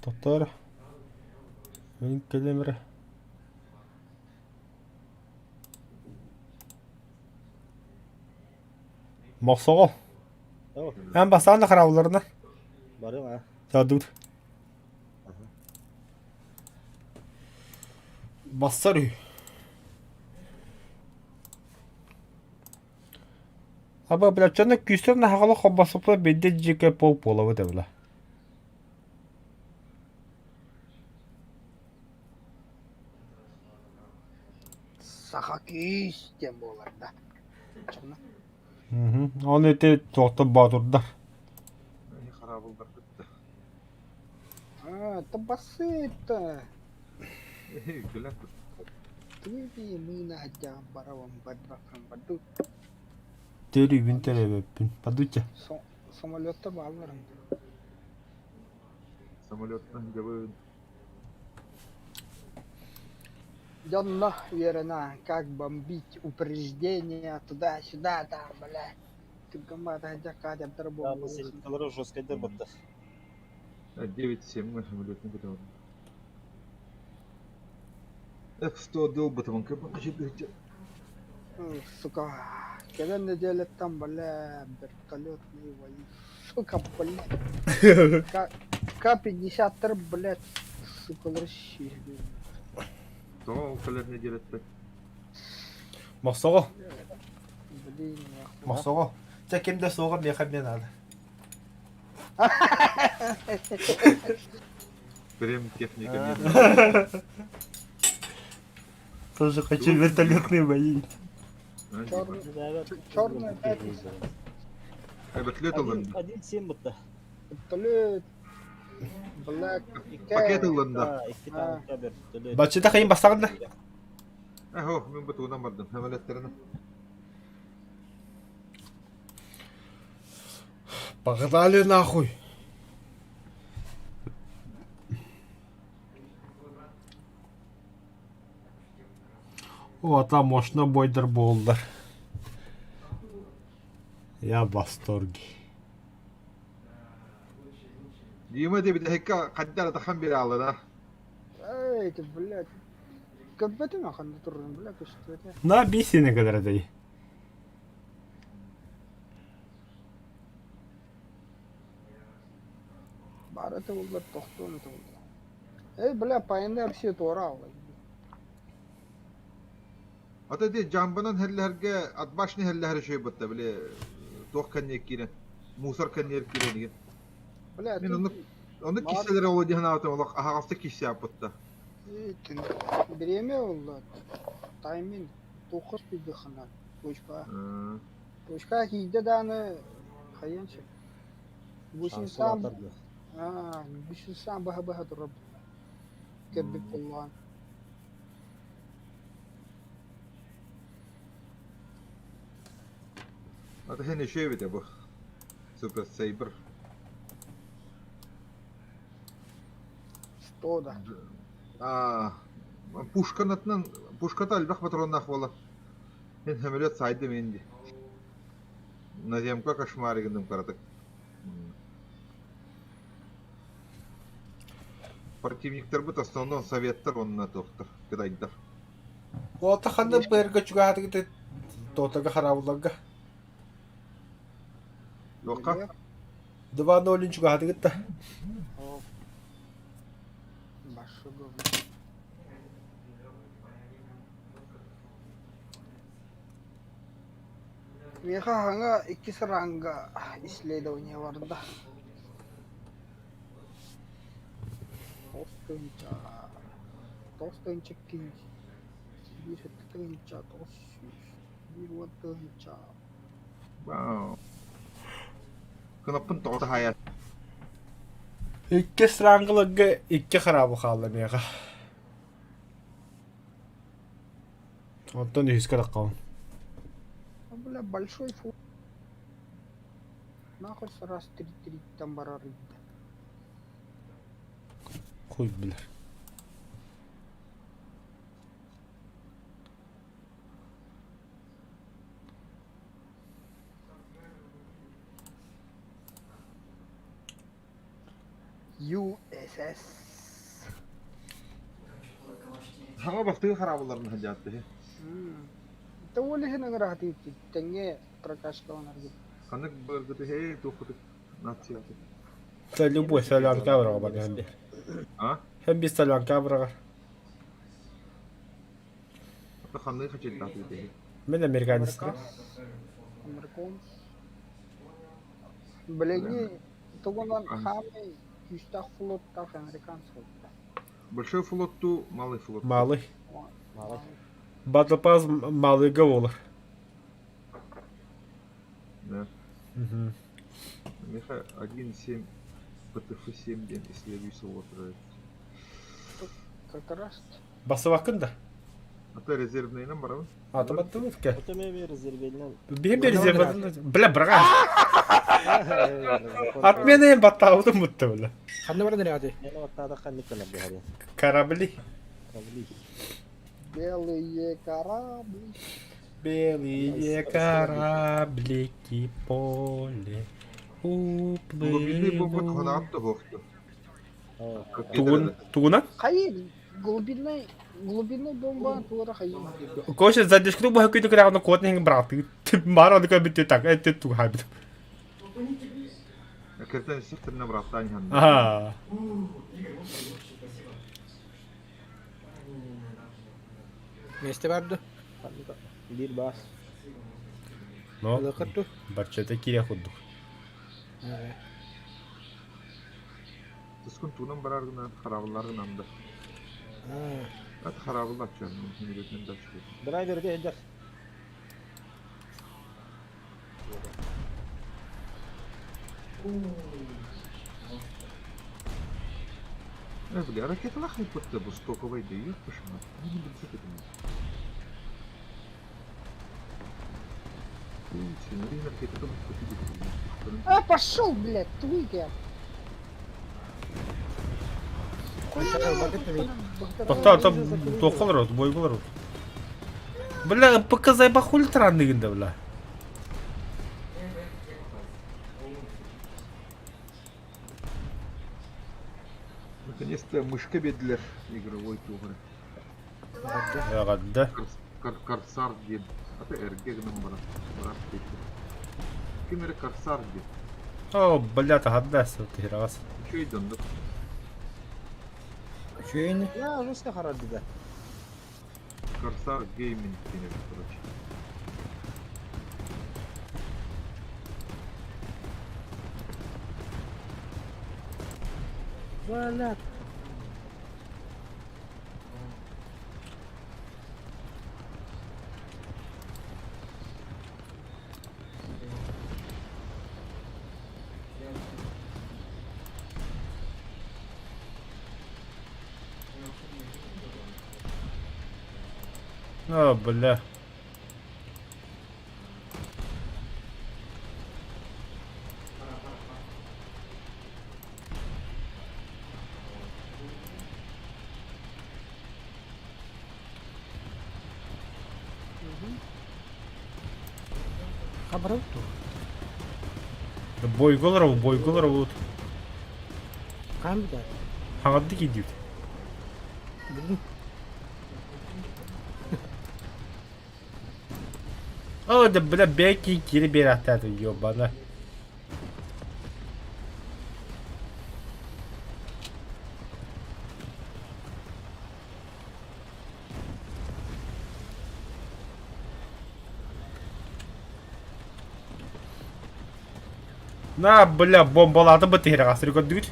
Тохтоор. Мин кэлиэм эрэ. Мохсоҕол. Эн бастаан да хараабылларына. Барыам аа. Саадыбыт. Бассар үһү. Аба, бля, чонно күүстэр наһаҕала холбосуктар биирдэ дьиэкэ пол буолабыт эбила. Саха күүс диэн буолар да. Чонно. Ол ити туохтан боотурдар. Хараабылдар кытта. А, это басы-то. Күлэн Ты мы на баравам бадбакам баду. Төрүүбүн төрөөбөппүн. Падуча. Самолетта бааллар. Самолеттан дьабын. Дьонно үөрэнэ, как бомбить упреждение туда-сюда, да, бля. Да, зенитkalары жесткайдар батта. 9-7 самолетны көтөҕөр. F-100 ылбытым кыбы Сука, кэлэн нэдиэлэттэн, бля, вертолетные войны. Сука, блядь. К-53, блядь, сука, расщили. Тоҕо ол кэлэр нэдиэлэттэн? Мохсоҕо. Блин, нахуй. Мохсоҕо. Чэ ким да суоҕа миэхэ эмиэ наада. Прем техника мира. Тоже хочу вертолетные бои. Черная пятница. Вертолет ылынна. 1-7 бутта. Вертолет. Black. Пакет ылынна. Икки танка вертолет. Баччыта хайын бастаҕын да? Эхо, мин бутугунан бардым. Самолеттерine. Погнали нахуй. О, там мощно бойдар буоллар. Я в восторге. Дима диэбит эһиккэ хайдах эрэ тахан биэрэ Эй, ты, блядь. Көрбөтүм ахан туррун, бля, көстүбэтэ. На бисини кэлэр Баара тыллар тохтуон тыллар. Эй, бля, пайында все туора алла. Ата ди жамбанан хеллэргэ отбашни хеллэхэр үчүгэй бытта били туох кэнниэр киирэн мусор кэнниэр киирэн игин. Бля, Мин оннук оннук киссэлэр ол диэн аатым олох аһаҕастык киссе аппытта. Бириэмэ олла. Тайминг туоххас пиздыхана. Точка. Точка киирдэ дааны хайыан сөп. Гусенцам гусенцам баһа-баһа турар кэлбит буоллаҕын. Ата сен үчүгэй эбитэ бу. Супер Сейбр. Что да? А, пушканатынан пушката элбэх патроннаах буолан. Мин самолет сайды мин ди. Наземка кошмары гынным кыратык. Противниктарбыт основном советтар уонна туохтар, кытайдар. Уота ханна быарга чугаһаатыгыт Тотага хараабылларга. Туохха? 2-0 чугаһаатыгыт да. Миэхэ хаҥа иккис ранга исследование барда. Тоҕус тыһыынча, тоҕус тыһыынча икки, биир сэттэ тыһыынча 900, 1 10 тыһыынча. Вау. Кынаппын тоҕо таһаайа. Иккис рангаларга икки хараабы хаалла миэхэ. Оттон үһүскэ таххабын. Бля, большой фу. Нахуй раз три-три там барар да. Хуй билэр. USS. Хаҥа бастыгы хараабылларын сылдьаатты. Та ол иһин ыҥыраһатыы тэҥҥэ прокачкаланаргыт. Ханнык быргыты хей туоххутук нацияты. Та любой солянка быраҕа барыһан бир. А? Һэн бир солянка быраҕар. Ата ханнык хачайдаатыгыт эһи? Мин американецтар. Американец. Билиҥҥи тугунан хаамай күүстээх флоттаах американец Большой флотту, малый флот. Малый. Малый. Батлпаз малыйга буолар. Да. Мгм. Миха 1.7 ПТФ-7 диэн исследуй отурар. Как раз. Басыбаккын да? Ата резервнайынан барабын. Ата баттыбыт ке. Это мен резервелинен. Биһи bir резерватын. Бля, браға. Отмена баттаабытым бутта бля. Ханна баран эрээти? Мен оттаада ханнык кынар быһары. Корабли. Корабли. Белые корабли. Белые кораблики поле Глубинный бомба уплывут. туһанаат да суохту. Тугун, тугуна? Хайы глубинный глубинный бомба туора хайы. Коша задержку бу хакыты кырагына кот нехин браты. Мара дыка битте так, это туг хабит. Кертен секторына браттан ханна. Ага. Миэстэ бар дуо? Ханнык биир баас. Но Ылыкыт дуо? барчата кире худдук. Тускун туунан барар гына хараабыллар гынан да. Ат хараабыллар чуон мүрөтүнэн да чуон. Драйверге элдер. Э, бля, ракеталах не пытты бу стоковай да ёп пошма. Не билсе кетим. Ракета А пошел, блядь, твигер. Тоқта, там тоққалар от, бойголар от. Бля, ПК зайба хули транныгында, бля. Наконец-то мышка бедлер игровой тугры. Ягадда. Корсар диэн. Ата эрге гынан барар. Барар диэки. Ким эрэ Корсар диэн. О, бля, тахадда тирагас. Үчүгэй доннук. Үчүгэйни. Я жестко харарды да. Корсар Гейминг диэн эбит, короче. Бля. О, бля. Хабарабыт дуо? Бойголар, бойголар вот. Хаан бүтэр? Хагадды кидют. Бүгүн О, да бля, беки кири бераттады, ёбана. На, бля, бомбалады бы тihire касыр көдүгүт.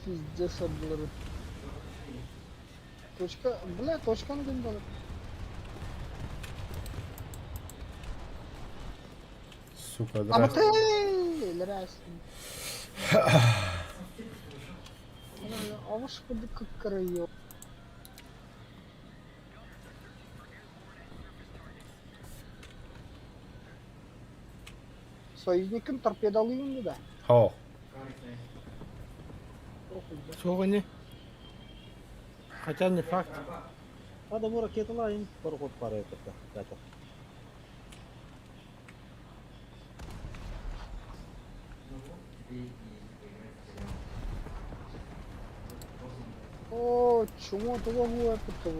Пиздец отблыры. Точка, бля, точканы gönder. Сука, Ama да. ты, лерасин. Аваш куды кыккыры Союзникин торпедалыйын да. Хо. суох ини. Хотя не факт. Ада бу ракеталар им пароход пара это. О, чмо туга хуа кытта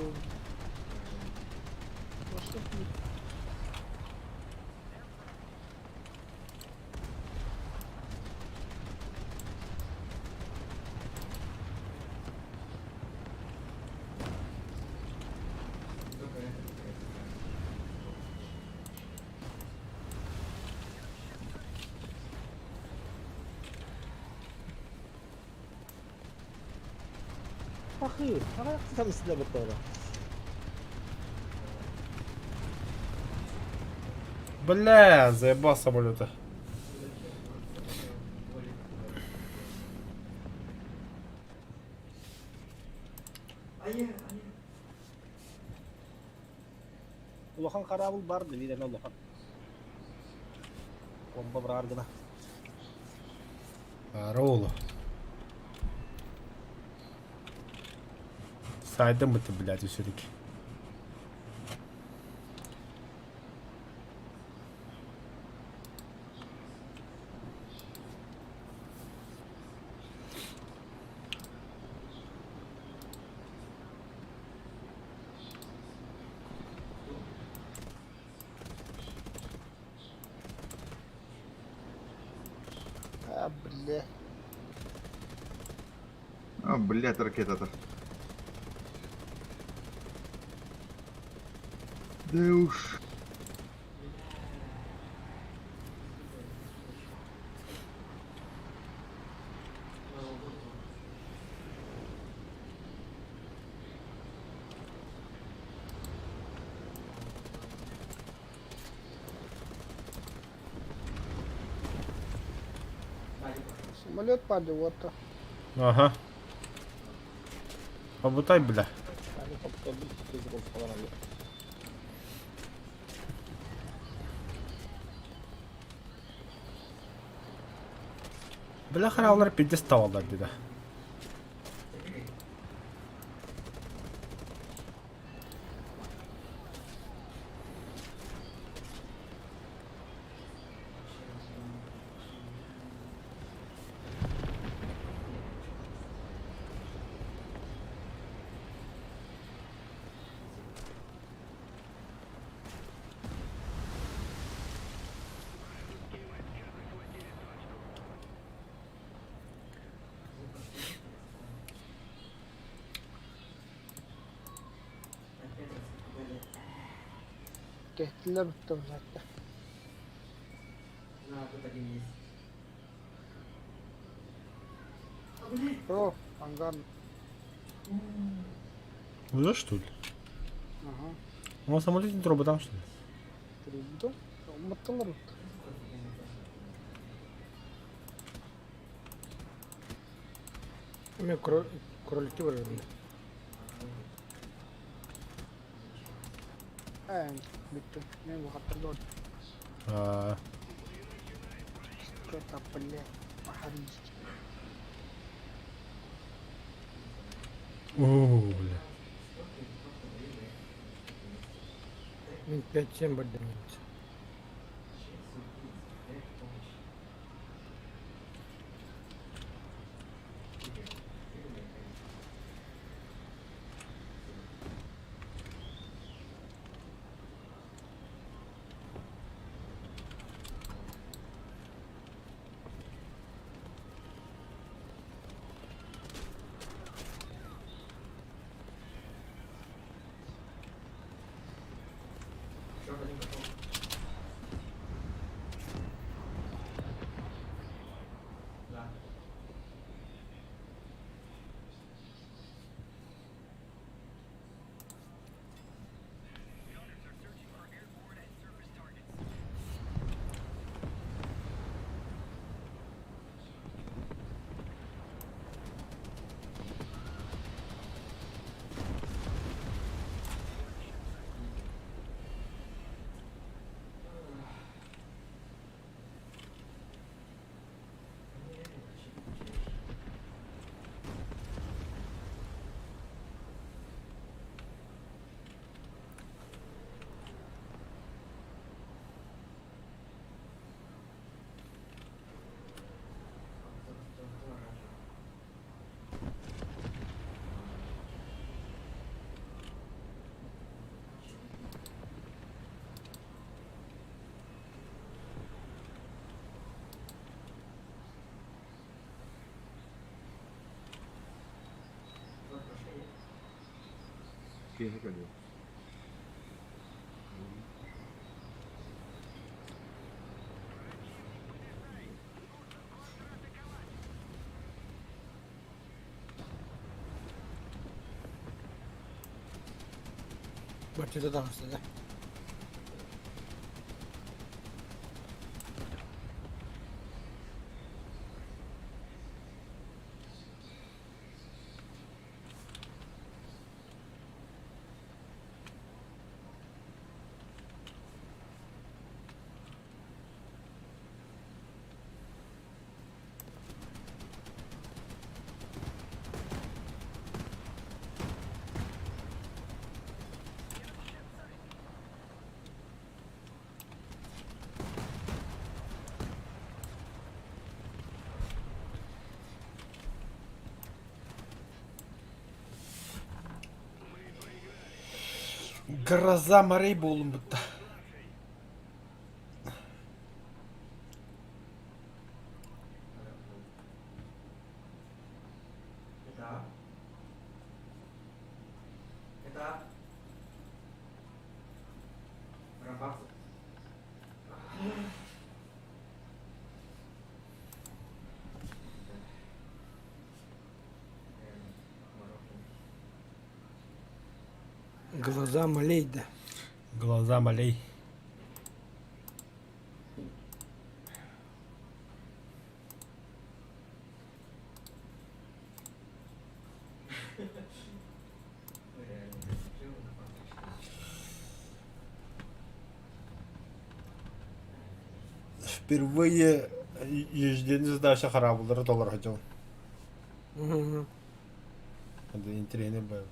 Ахы, ага там сюда баттара. Бля, заебал самолета. Улахан корабль бар, да видно улахан. Бомба брар гына. Арола. Сайдым это, блядь, все-таки. А, бля. А, блядь, ракета-то. Да уж. Самолет падает, вот. Ага. Побутай, бля. Они попадут, Бля, хараалар пиздец тавалдар деди. Tehdiler bitti zaten. О, ангар. Уже что ли? Ага. Он самолет не троба там что ли? Трубду. Маттылар битти. Мен кроликти бар эдим. Ә, битти. Мен бу хаттырда А, Что-то, бля. Махарич. О, бля. Мен 5-7 бардым. Киэһэ кэлиэм. Баччата таҕыста да. Гроза морей буоллум бытта. Глаза молей да. Глаза молей. Впервые ежедневный задача хараабыллары толоро сылдьабын. Это интересно было.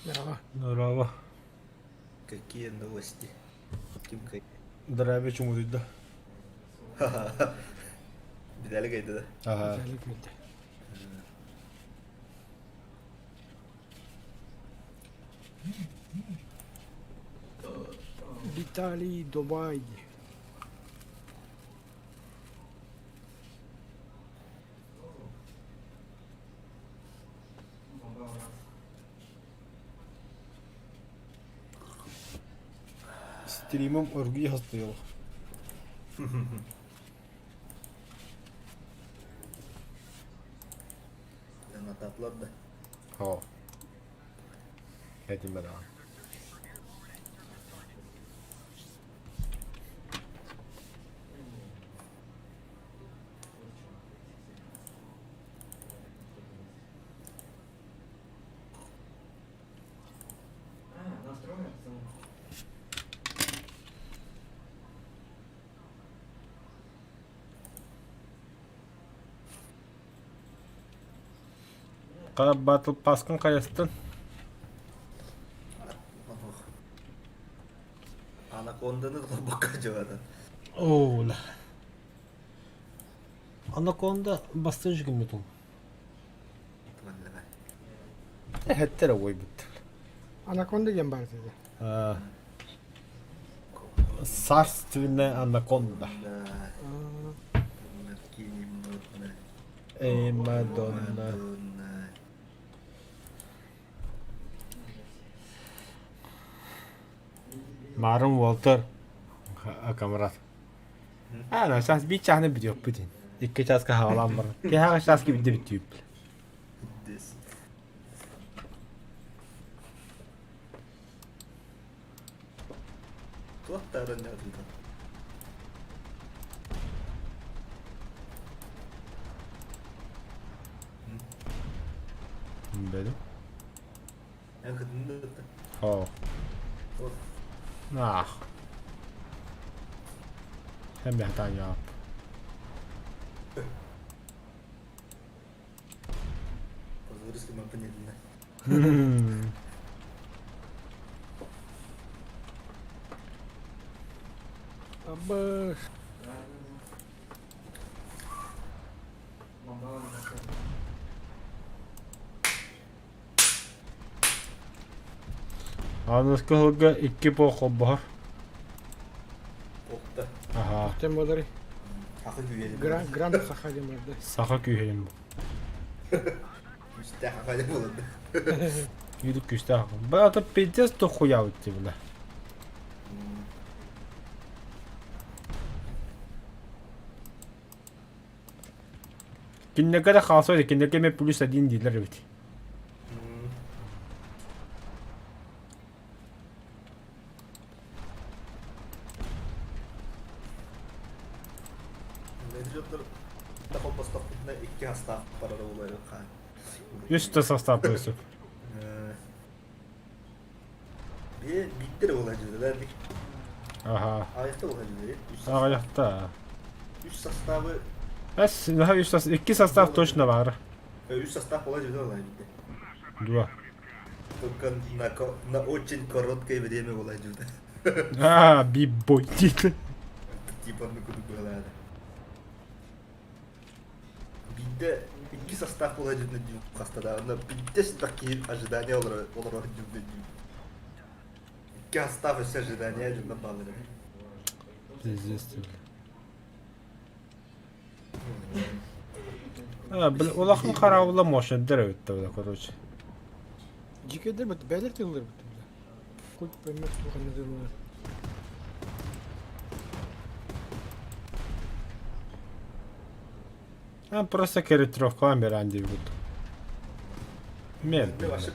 Merhaba. Браво. Какие новости? Ким Здравия чумудуйда. Видали гайда, да? Ага. Güzellik miydi? Виталий Дубай. Стримом оргии хастыйыл. Нататлар да. О. Этим да. Battle Pass'кын хайастын? Анаконданы глубоко жевадан. Ола. Анаконда бастыж гыммытым. Эһэттэр уойбут. Анаконда диэн баар этэ. Царственная анаконда. Эй, Мадонна. Маарым Уолтер камрад. А, сейчас биир чаһыны бүтүөхпүт ин. Икки чааска хаалаан баран. Киһиэхэ чааска биирдэ бүтүүп. Туох тааран ньаатыйда? Бэдим. Эн кытынды да. Оо. Ах. Хэн бэхтаан яап. Позорис ким понятно. Абыш. Аныскы сылга икки по холбоһор. Опта. Аха. Тем болары. Саха күүһэ. Гранд Гранд Саха диэн барда. Саха күүһэйим бу. Күүстээх аха диэн буолар. Юрик күүстээх. Бля, это пиздец то хуя вот тебе, бля. Кинилэргэ да хаалсыбат, кинилэргэ эмиэ плюс один дииллэр эбит. Икки состав барар буолар хаан. Үс да состав плюсу. Би биттер буолар дьүлэр. Аха. Аҕыйахта буолар дьүлэр. Аҕыйахта. Үс составы Эс, үс состав, икки состав точно баар. Үс состав буолар дьүлэр буолар битте. Дуо. Только на очень короткое время буолар дьүлэр. А, бибой диэтэ. Типа ну куда было. Биирдэ икки состав буолар дьүлэр дьүл хаста да. Онно биирдэ такие ожидания олорор дьүлэр дьүл. Икки состав өссө ожидания дьүлэр баалар. Пиздец. А, бля, улахан хараабыла мощнайдар эбит да, короче. Дьикэйдэр бит бээлэр тыллар бит бля. Хоть поймешь, туох тыллар. А, просто корректировкалаан берэн диэбит. Мел. Вообще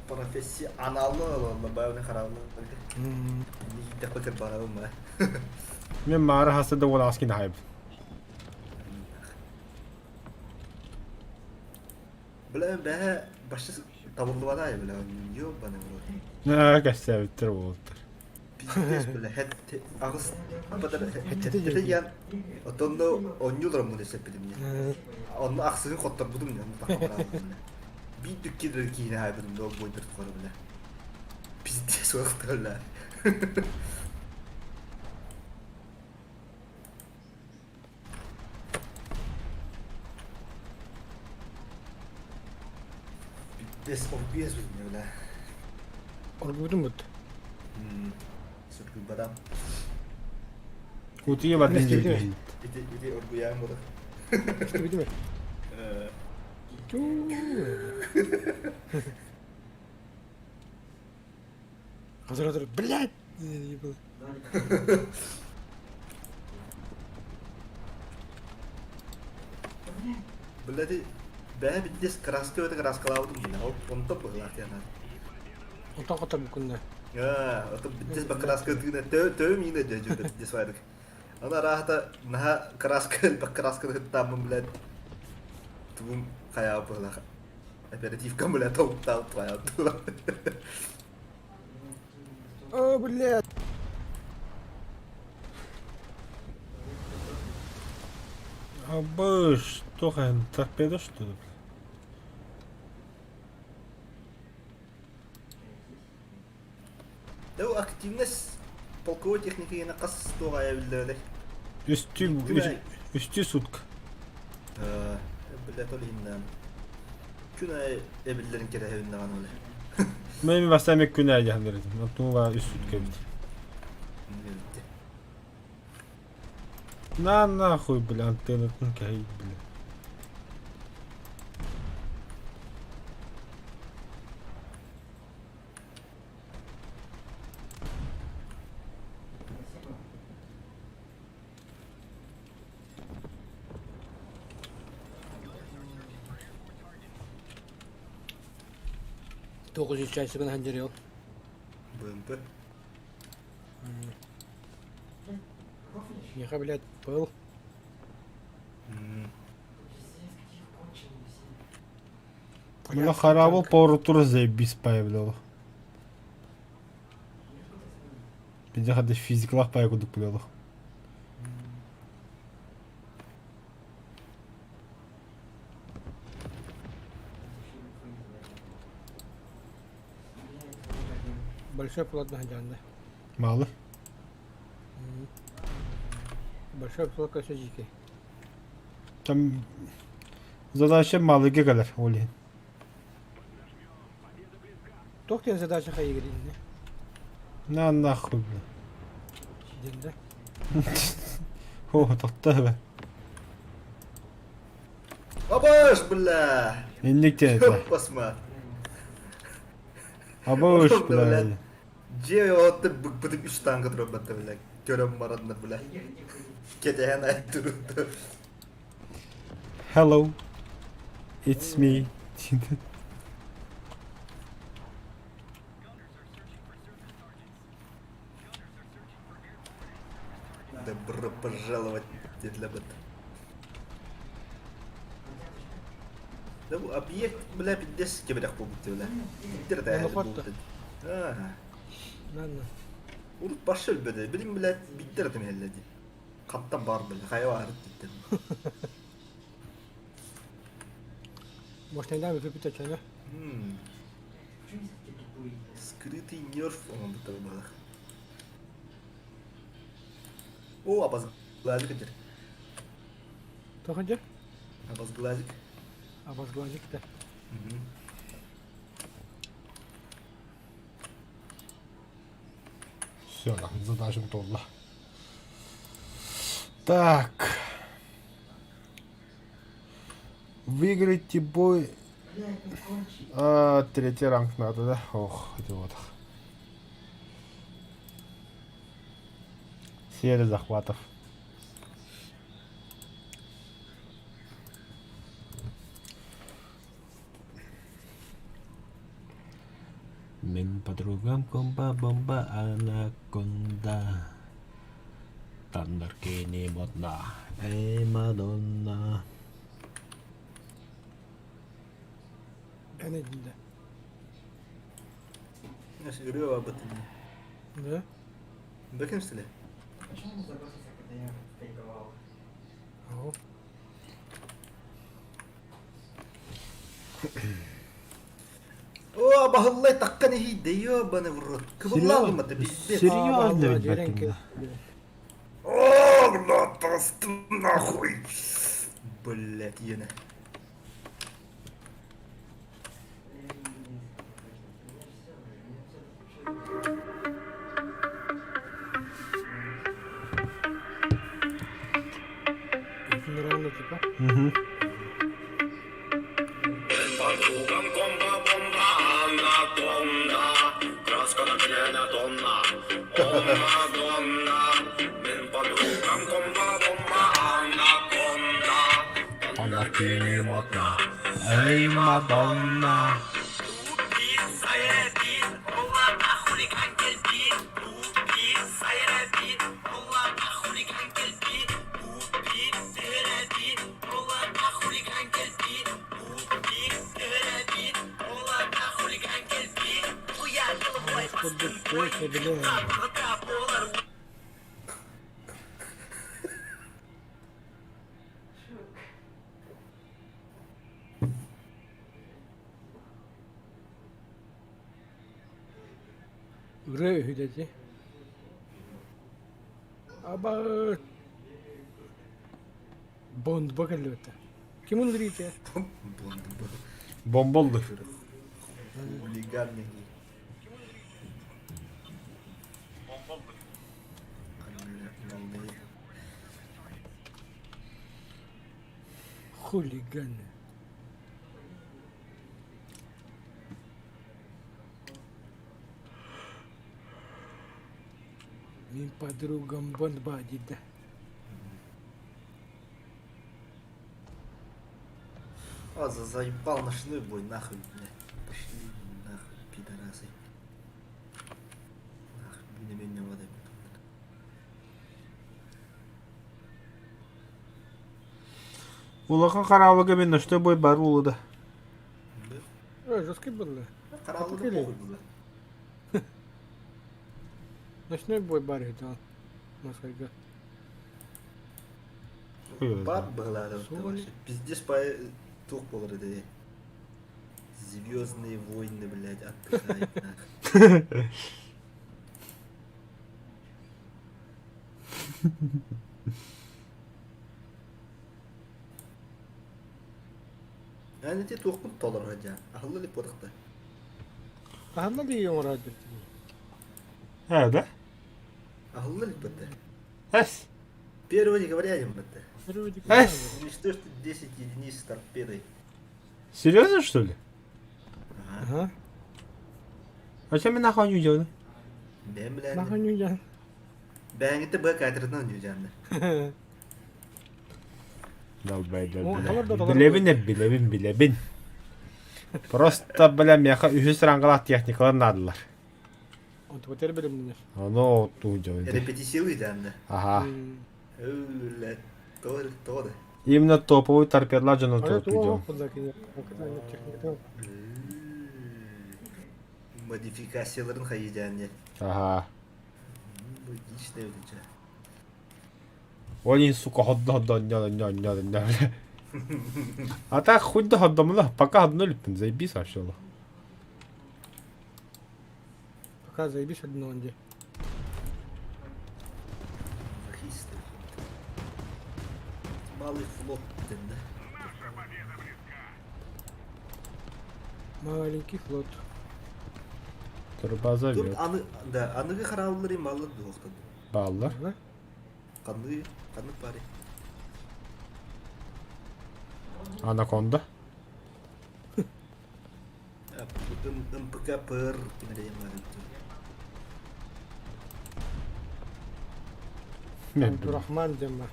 профессионалы олорно бааны хараабыла. Никитэ көтөр барабын ба. Мен маара хаста да уоласкин хайб. Бля, бэһэ башы табыллыбата бля, ёбаный в рот. Наа, кэссээбиттэр буолуттар. Пиздец, бля, хэт аҕыс бадар хэтте ян отонно онньулар муну сеппитим я. Онно ахсыгын хотторбутум я, биир дүккидер киинэ хайбытым дол бойдыр тухары бля. Пиздец уохтар бля. Пиздец, оргуйас бля. Оргуйдум бут. Сүргү бадам. Утуйа бардын диэбит. Ити ити оргуйаан буолар. Истибитим. Туу. Хазыр блядь. Блядь, бэйэ биттес краска өтө краскалаабытым бля. Онтон быһылаах диэн. Онтон хотор букунна. Аа, ото биттес ба краска тыына төө төө миинэ дьэ биттес баайдык. Ана раахата наха краска ба краска хыттааммын блядь. Тугум хайаа быһылаах. Оперативка бля топтаал твоя. О, блядь. Абыш, туох эн торпеда что ли? Дөө активность полковой техники ена қас туға әбілдері. Үстүү үстүү сутка. Блядь, ол иһиннээн. Күн аайы эбиллэрин кэрэһэбин даҕаны ол. Мен бастаан күн аайы дьаһаннар этим. Оттон үс сутка эбит. На нахуй, бля, антеннатын кэһэй, бля. 900 часигын хандерел. БМП. Миха, блядь, был. Бля, харабыл повороттура заебись появляло. Пиздец, хады физиклах пая кудук булялах. Большой плотно хандянда. Малы. Большой плотно все дикий. Там задача малыга кэлэр ол иһин. Туох диэн задача хайыгыринне? На нахуй, бля. Диэн да. О, тохто бе. Абаш, бля! Инник диэн этэ. Басма. Абыш, бля. Дьиэ отты быкпытым үс танка турбатта, бля. Көрөн баранна, бля. Кэтэһэн ай турутtu. Hello. It's me. Добро пожаловать, для быт. Да бу объект, бля, пиздец кебедэх буолбут бля. Биир да Онохотто. Нанна. Урут башы өлбөдө. Билим, бля, биттер атым элледи. Хаттан бар, бля, хайа бар диттем. Может, иногда выпить чайна? Скрытый нерв он будто бы. О, абаз глазик эдер. Тохан Абаз глазик. Абаз глазик да. Все, нахуй, задачам толла. Так. Выиграйте бой. А, третий ранг надо, да? Ох, это вот. Серия захватов. Мин подругам комба бомба анаконда. Тандаркини модна. Эй, Мадонна. Эн да. Знаешь, говорю об этом. Да? Бэкэм, что ли? О. О, бахаллай таккан хи ебаный в рот. Кыбыллагым это пиздец. Серьезно ведь Бэкэм, О, бля, просто нахуй. Блять, ена. Фенеральный типа. Угу. Подругам комба-бомба, анаконда, краска на члена тонна, о, Мадонна. Мин подругам комба-бомба, анаконда, Тандаркини модна. Эй, Мадонна. Кофе, бля. Үрэ үһүдэти. Аба Бонд бакаллыбыта. Ким ыллырыйда? Бомба oldu. Хулиган не. Хулиганы. Мин подругам бомба да. А, за заебал ночной бой, нахуй, блядь. Пошли нахуй, пидорасы. Нахуй, не меня воды. Улахан хараабыга мин ночной бой бар буолла да. Ой, жесткий был. Караулы Кили. похуй было. Ночной бой бар это. Москва. Бар была, да, Соли. вообще. Пиздец по тух был да. Звездные войны, блядь, отдыхай, нахуй. Yani те туохпун толор жа. Ахыллы лип бодохта. Аханна да ең радио. He да? Ахыллы лип бодда. Эс. 1 декабря дем бодда. Эс. Уничтожьте 10 единиц с торпедой. Серьезно что ли? Ага. А чем мен нахуй не делаю? Бэм билэн. Нахуй не я. Бэңите бэ катерынан жүжанды. Долбай, О, талар да, долбай. талар Билебин не билебин билебин. Просто бля меха үһүс рангалаах техникалар наадалар. Он теперь билем Ону туу дьон. Репетициялы жанды. Ага. Өлө тол тол. Именно топовый торпедлар дьону А туу это дьон. техника. Модификацияларын хайы жанды. Ага. Логично өтүнчө. Они, сука, ходда ходда нё нё нё нё. А так хоть да ходда мына, пока одно липин, заебись вообще. Пока заебись одно где. Мазохисты. Малый флот ден да. Маленький флот. Труба Тут зовет. аны да аныгы хараулары малы дуохтан. Баллар. Ага. Канны канны пари. Анаконда. МПК ПР кимерейм бар. Мен Абдурахман Дема.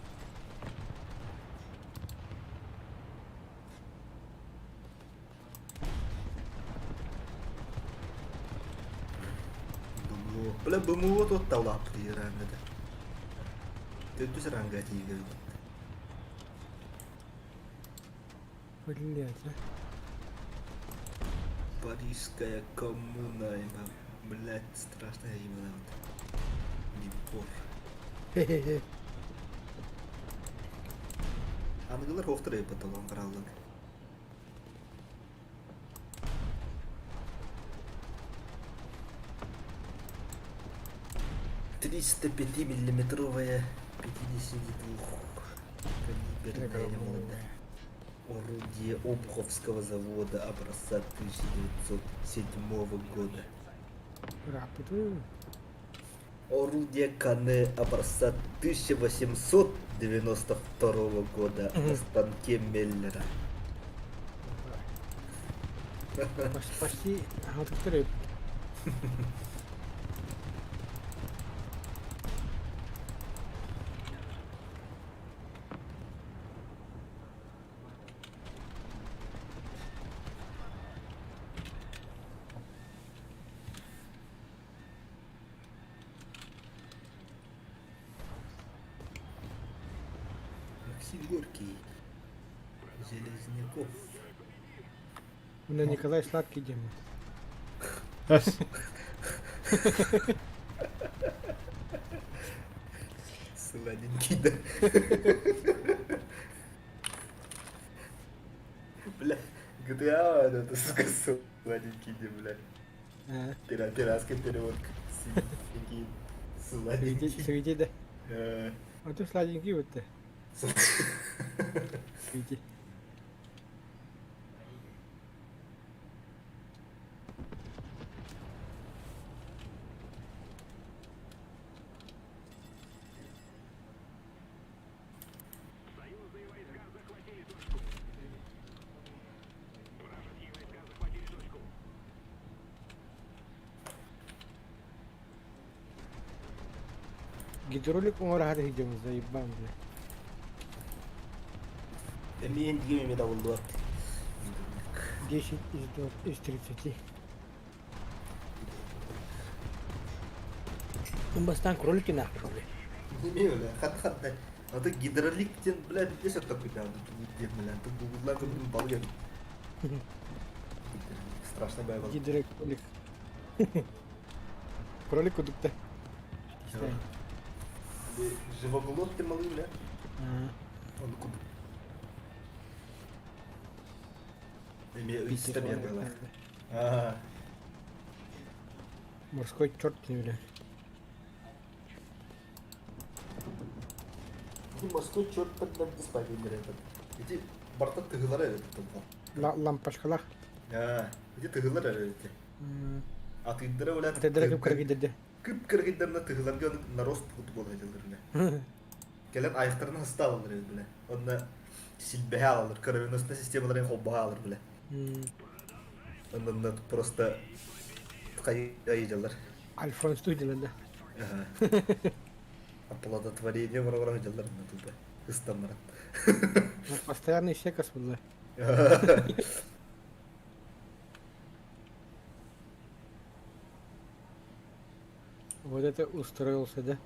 БМО. Бля БМО тот талап дирангада. Төттүс ранга тиге. Блять, а. Парижская коммуна, има. Блять, страшная именно. Линкор. Хе-хе-хе. Аныгылар хохтар эпа талон караллык. 305-миллиметровая 52 калиберная молода. Орудие Обуховского завода образца 1907 года. Рапы. Орудие Кане образца 1892 года на станке Меллера. Почти. Ага, тут рыб. Максим Горький. Железняков. У меня Николай Сладкий Дема. Эс. Сладенький, да. Бля, GTA, это, сука, сладенький, да, бля. А, Пиратская переводка. Сладенький. Сладенький. Среди, да. Э, А ты сладенький вот ты. Среди. Гидролик оҥоро сылдьабын заебан бля. Эмиэ диэм эмиэ табыллыбат. 10 из из 30. Бастаан кролик наахпыт бля. Эмиэ бля, хат-хат да. А то гидролик диэн, бля, билбэс такой да, диэн, бля, тут гуглан көрдүм балык эбит. Страшно байбал. Гидрокролик. Кролик кудукта. Живоглот ты малый, бля. Он кудук. Эмиэ ыйыста биэрбэлэх. Аа. Морской черт не бля. Ити морской черт под спать этот. Ити барта тыгылар эбит тылга. Лампочкалар. Аа, ити тыгылар эбит. Атыйдара бля. Атыйдара кып кыргыйдырды. Кып кыргыйдарына тыгыларга нарост футбол айтылыр бля. Кэлэн айахтарына хаста алалар эбит бля. Онна силбэһэ алалар, кровеносная системаларын холбоһо алар бля. Онна просто хайдалар. Альфонс туйдылар да. Оплодотворение вора дьаллар тупа. Ыстаммаран. Постоянный секас была. Вот это устроился, да?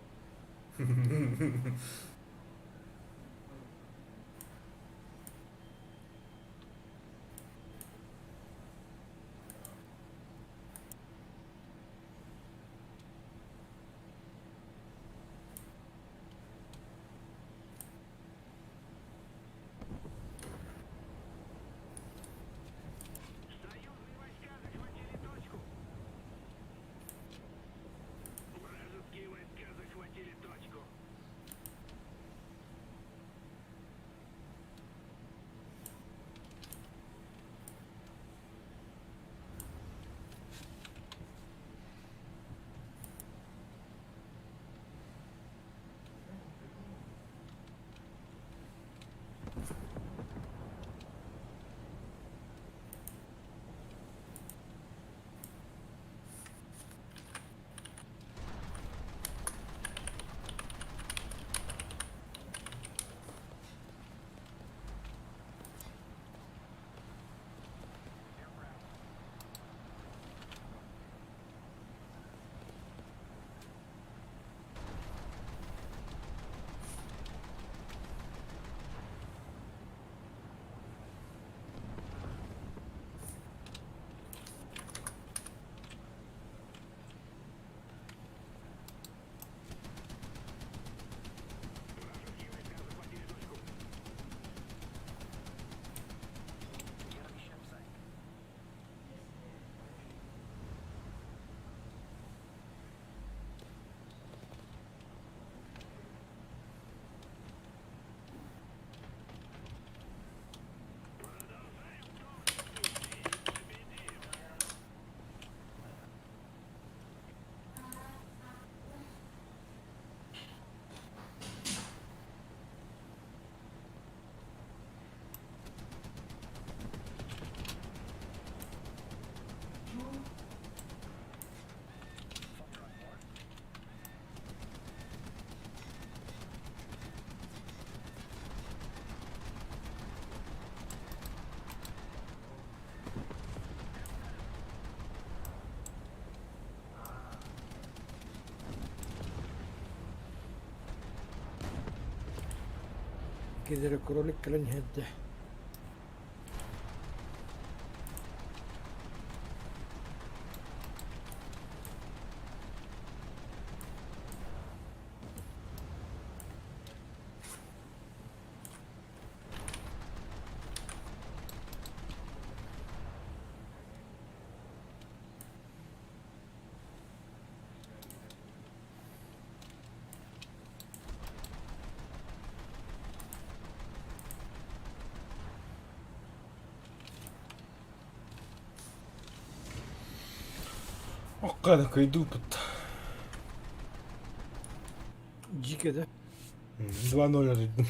Гидрокролик кэлэн иһэрдэ. Окка кыйдуу пут. Дьиикэ да? 2-0 арыйдым.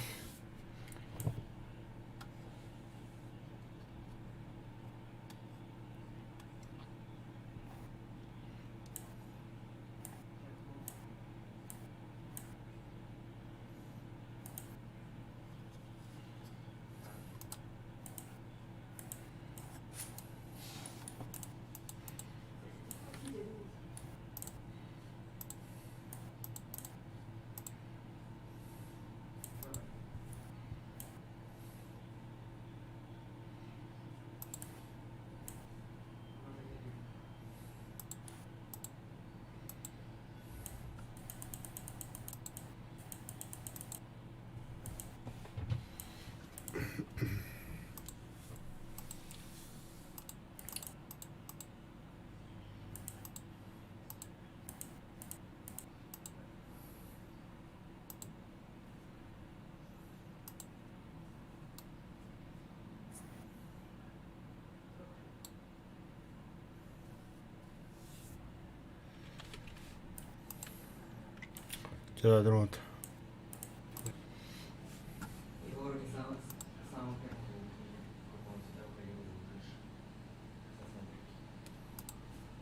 Сөбөтүн.